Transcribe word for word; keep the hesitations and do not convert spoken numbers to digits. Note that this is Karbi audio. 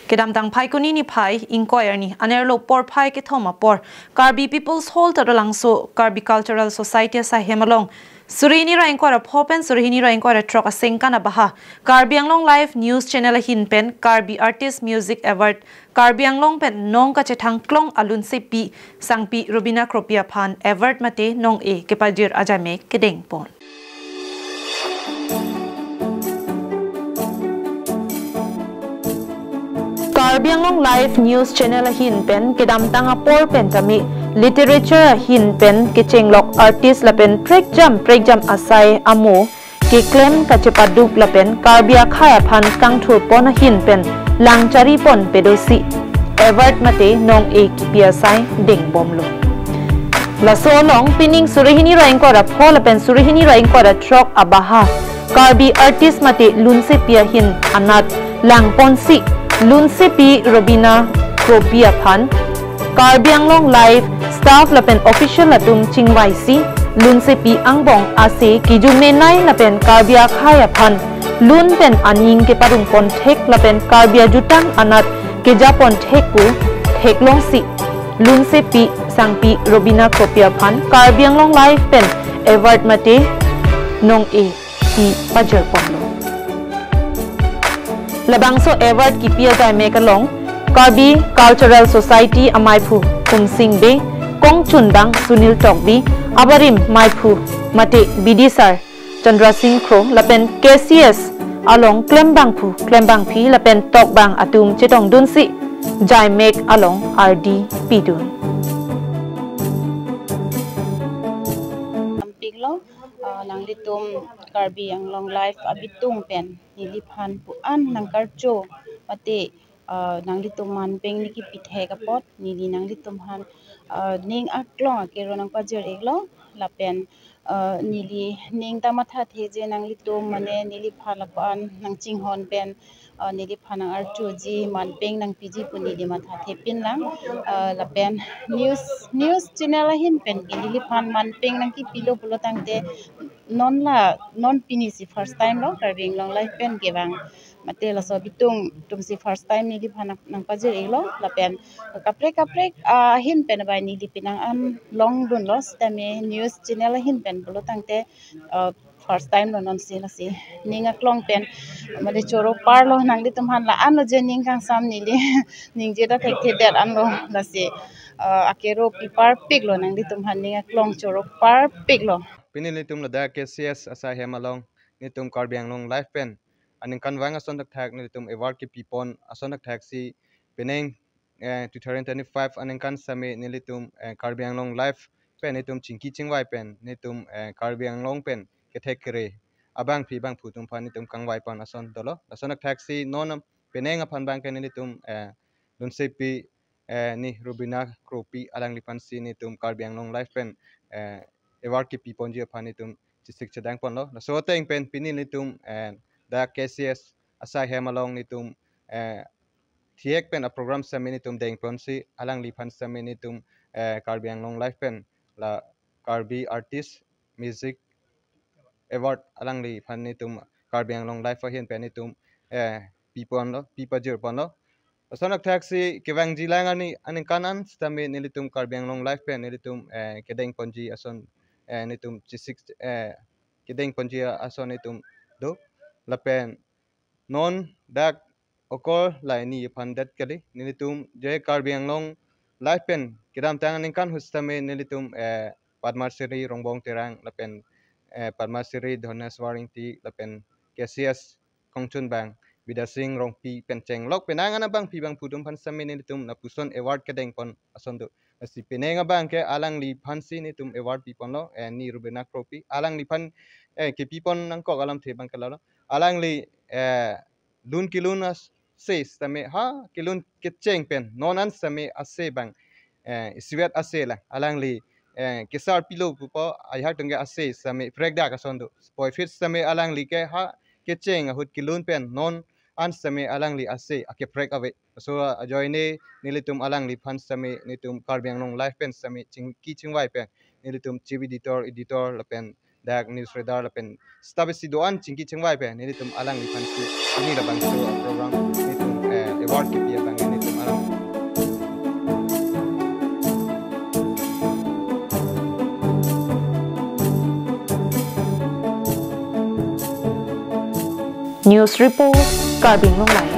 Kedamtang Phaikuni niphai ingkoi arni anerlo porphai kethom apor Karbi People's Hall Tadolangso Karbi Cultural Society asaihem along suri hini ra ingkoi ra pho pen suri hini ra ingkoi ra throk asengkan abaha Karbi Anglong Live News Channel ahin pen Karbi Artist Music Award, Karbi Anglong pen nong kachethang klong alunsepi sangpi Robina Kropi aphan award mate nong-e kepajir ajaimek kedengpon. Karbi Anglong Live News Channel ahin pen kedamtang apor pen tame literature ahin pen kechenglok artist lapen prekjam prekjam asai amo keklem kachepaduk lapen Karbi akhei aphan kangthurpon ahin pen langcharipon pedosi award mate nong-e kipi asai dengbomlo. Laso along pining suri hini ra ingkoi ra pho lapen suri hini ra ingkoi ra throk abaha Karbi artist mate lunsepi ahin anat langponsi lunsepi Robina Kropi aphan Karbi Anglong Live staff lapen official atum chingvaisi lunsepi angbong ase kijumenei lapen Karbi akhei aphan lun pen aning keparungpon thek lapen Karbi ajutang anat kejapon thek pu theklongsi lunsepi sangpi Robina Kropi aphan Karbi Anglong Live pen award mate nong-e kepajirponlo. Labangso award kipi ajaimek along Karbi Cultural Society amaiphu Kumsing Bey, kongchunbang Sunil Tokbi, abarim maiphu mate bidisar Chandra Singh Kro lapen K C S along klembangphu klembangphi lapen tokbang atum chetongdunsi jaimek along ardi pidun. Ampiklo, ah, nanglitum Karbi Anglong Live abitung pen neliphan pu-an nangkarcho mate, ah, nanglitum manpeng niki pithek apot neli nanglitumphan, ah, ning aklong akero nangpajir-iklo lapen, ah, neli ning ta mathathe je nanglitum mane neliphan lapu-an nangchinghon pen, ah, neliphan nang-archoji manpeng nangpiji pu neli mathathe pinlang, ah, lapen news news channel ahin pen ke neliphan manpeng nangkipilo pulo tangte non la non pini si first time lo Karbi Anglong Live pen kevang mate laso abitung atumsi first time neliphan nang, nangpajir-iklo lapen kaprek kaprek, ah, ahin pen bai neli penang an longdunlo sitame news channel ahin pen pulo tangte, ah, first time lo nonsi lasi ning aklong pen mate choro parlo nanglitumphan la-anlo je ning kangsam neli ningje ta thekthedet anlo lasi, ah, akero piparpiklo nanglitumphan ning aklong choro parpiklo. Pini nelitum ladak K C S asaihem along nelitum Karbi Anglong Live pen aningkanvang ason thakthak nelitum award kipipon ason thakthaksi penang, eh, two thousand twenty-five aningkan sitame nelitum, eh, Karbi Anglong Live pen nelitum chingki chingvai pen nelitum, eh, Karbi Anglong pen kethek kere abangphi bangphu atumphan nelitum kangvaipon ason dolo. Lason thakthaksi non penang aphan abangke nelitum, eh, lunsepi, eh, ni Robina Kropi alangliphansi nelitum Karbi Anglong Live pen, eh, award kipiponji aphan nelitum chesik chedangponlo. Laso ateng pen pini nelitum, eh, dak K C S asaihem along nelitum, eh, thiek pen aprogram sitame nelitum dengponsi alangliphan sitame nelitum, eh, Karbi Anglong Live pen la Karbi Artist Music Award alangliphan nelitum Karbi Anglong Live ahin pen nelitum, eh, piponlo, pipajirponlo. Lason thakthaksi kevangjilang arni aningkan an sitame nelitum Karbi Anglong Live pen nelitum, eh, kedengponji ason, eh, nelitum chesik, eh, kedengponji ason nelitum do lapen non dak okor laini aphan det kali nelitum je Karbi Anglong Live pen kedamtang aningkan ahut sitame nelitum, eh, Padma Shri Rongbong Terang lapen, eh, Padma Shri Dhoneswar Ingti lapen K C S kongchunbang Bidya Sing Rongpi pen chenglok penang an abangphi bangphu atumphan sitame nelitum lapuson award kedengpon ason do. Lasi penang abangke alangliphansi nelitum award piponlo, eh, ni Robina Kropi. Alangliphan, eh, kipipon nangkok alamthe abangke lalo. Alangli, eh, lun kelun ase sitame ha kelun kecheng pen non an sitame ase abang, eh, isivet ase lang. Alangli, eh, kesar pilo pupo ajahak tungke ase sitame prekdak ason do. Puvoiphit sitame alangli ke ha kecheng ahut kelun pen non an sitame alangli ase akeprek ave. Laso ajoine nelitum alangliphan sitame nelitum Karbi Anglong Live pen sitame chingki chingvai pen nelitum chief editor, editor lapen dak news reader lapen staff isi do-an chingki chingvai pen nelitum alangliphansi pini labangso program nelitum, eh, award kipi. News Report, Karbi Anglong Live.